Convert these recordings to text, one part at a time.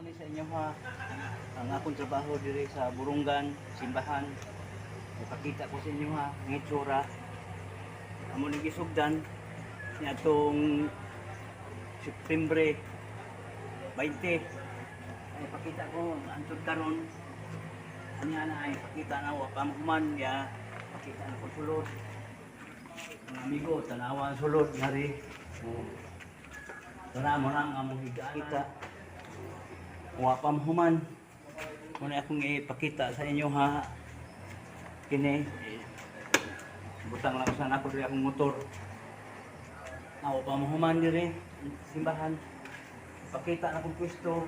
Ni sa inyo ha, ang akong trabaho diri sa Burungan, simbahan. Ipakita ko sa inyo ha, ang itsura. Amo ning gisugdan niadtong September 20. Ay pakita ko antod karon. Ani ana ay pakita na wa pa mahuman ya. Pakita na ko sulod. Mga amigo, tanawa ang sulod ngari. Oh. Tara mo na ang among higaan kita. Wa pa mahuman. Muna akong ipakita sa inyo ha. Kini eh, butang lang sa ako diri akong motor. Awa pa mahuman diri simbahan. Ipakita na akong pwesto.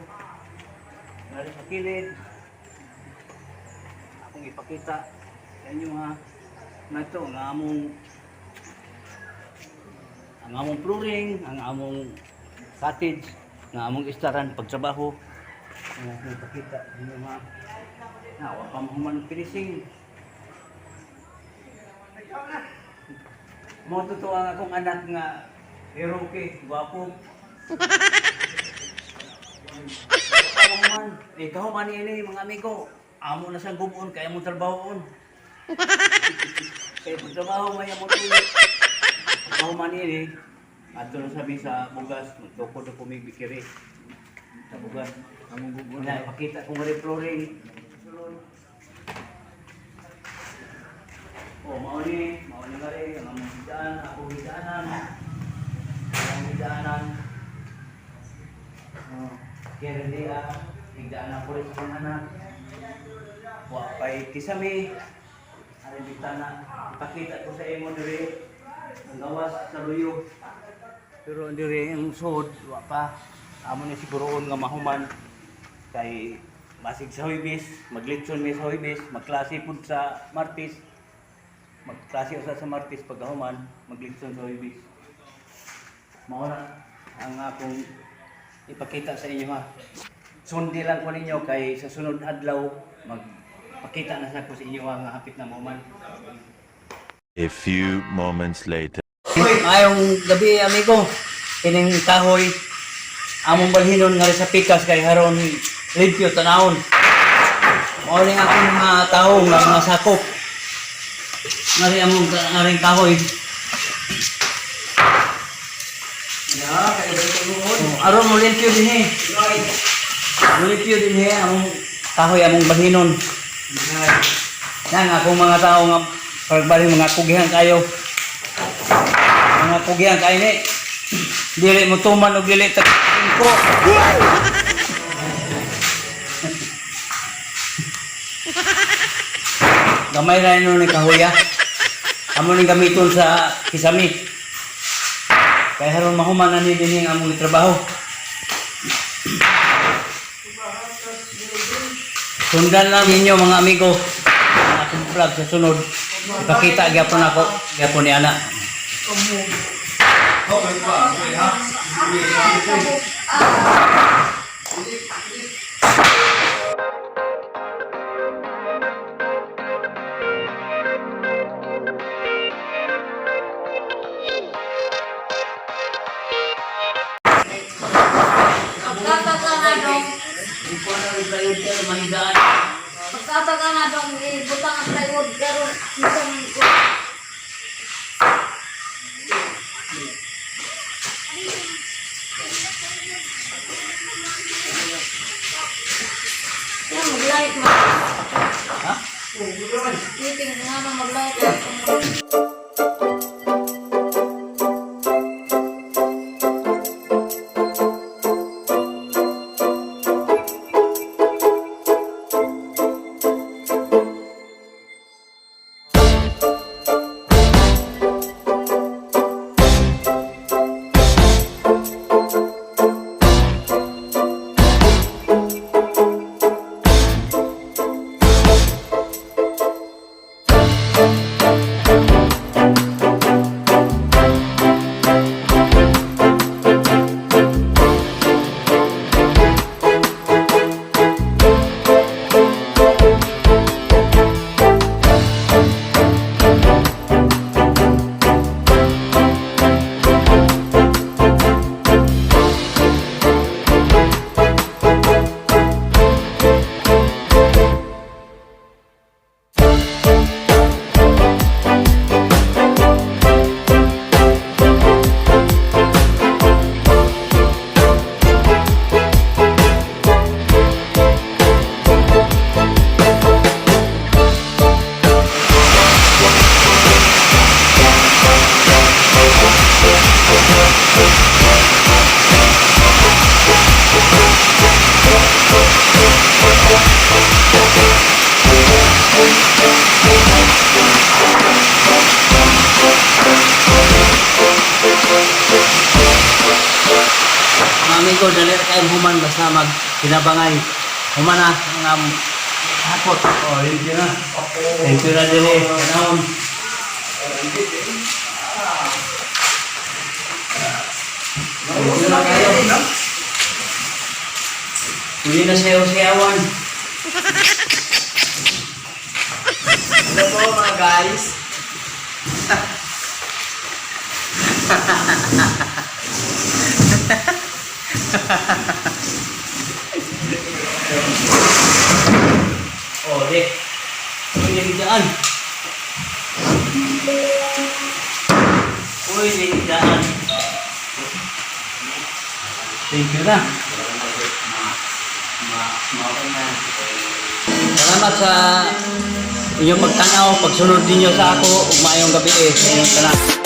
Dali sa kilid. Akong ipakita sa inyo ha. Nga ito, ang among flooring, ang among cottage, ang among istaran pagtrabaho. Ang akong ipakita sa inyo ha. Na, wa pa mahuman finishing. Mo totoo ang akong anak nga Eroke, gwapo. Man, ikaw man ini mga amigo. Amo na sang gubon kay among trabahoon. Kay pagtrabaho may among tuyo. Ikaw man ini adto na sabi sa bugas, magtukod ako may bikiri. Sa bugas. Among gubon. Na ipakita ko nga rin flooring. Oh, mao ni nga rin ang among higdaan, ako higdaanan. Ang higdaanan. Oh, kaya rin ah, higdaanan ko rin sa akong anak. Wa pa'y kisame. Ari bitana, ipakita ko sa imo diri ang gawas sa luyo. Pero ang diri ang sud wa pa. Amo ni siguroon nga mahuman kay basig sa Huwebes, maglitson mi sa Huwebes, magklase pud sa Martes. Magklase usa sa Martes pagkahuman, maglitson sa Huwebes. Mao na ang akong ipakita sa inyo ha. Sundi lang ko ninyo kay sa sunod adlaw magpakita na sa ko sa inyo ha, nga hapit na mahuman. A few moments later. Maayong gabi, amigo. Kining kahoy among balhinon nga rin sa pikas kay haron limpyo tanawon. Mao ning akong mga tawo nga mga sakop. Nga rin among nga rin kahoy. Ya, kay ba ito? Oh, aron mo limpyo dinhi. Mo limpyo dinhi among kahoy among balhinon. Yan akong mga tao nga pagbalhin mga kugihan kayo. Mga kugihan kayo ni. Dili mo tuman og dili ta ko. Gamay ra nun ni kahoya. Amo ning gamiton sa kisami. Kay haron mahuman na ni dinhi ang among trabaho. Sundan lang ninyo mga amigo ang akong vlog sa sunod. Ipakita gyapon ako, gyapon ni ana. Pagkataga na dong, Ikaw na rin tayo dyan, mahidaan. pagkataga na dong, ibutang ang plywood, pero isang ko. Yan, mag-light mo. Ha? Meeting nga na mag-light. kayong human basta mag kinabangay. Human na ang hakot. Oh, Thank you na. Thank you na diri. Panahon. Thank you na kayo. Hindi na sayaw-sayawan. Hello po mga guys. Oh, di. Uy, lingdaan. Uy, lingdaan. Thank you na. Salamat sa inyong pagtanaw, pagsunod ninyo sa ako, ug maayong gabi eh, sa inyong tanan.